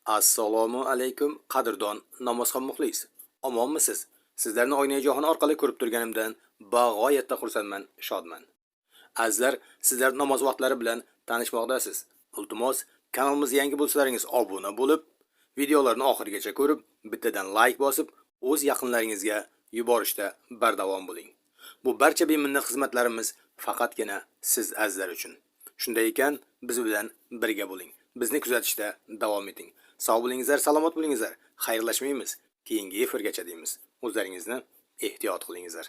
Assalomu alaykum, qadrdon namozxon muxlis. Omonmisiz? Sizlarni Oynai jahon orqali ko'rib turganimdan bag'oyatda xursandman, shodman. Azizlar, sizlar namoz vaqtlari bilan tanishmoqdasiz. Iltimos, kanalimizga yangi bo'lsalaringiz obuna bo'lib, videolarni oxirigacha ko'rib, bittadan like bosib, o'z yaqinlaringizga yuborishda bardavom bo'ling. Bu barcha beminnat xizmatlarimiz faqatgina siz azizlar uchun. Shunday ekan, biz bilan birga bo'ling. Bizni kuzatishda davom eting. Sog' bo'lingizlar, salomat bo'lingizlar. Xayrlashmaymiz. Keyingi efirgacha deymiz. O'zlaringizni ehtiyot qilingizlar.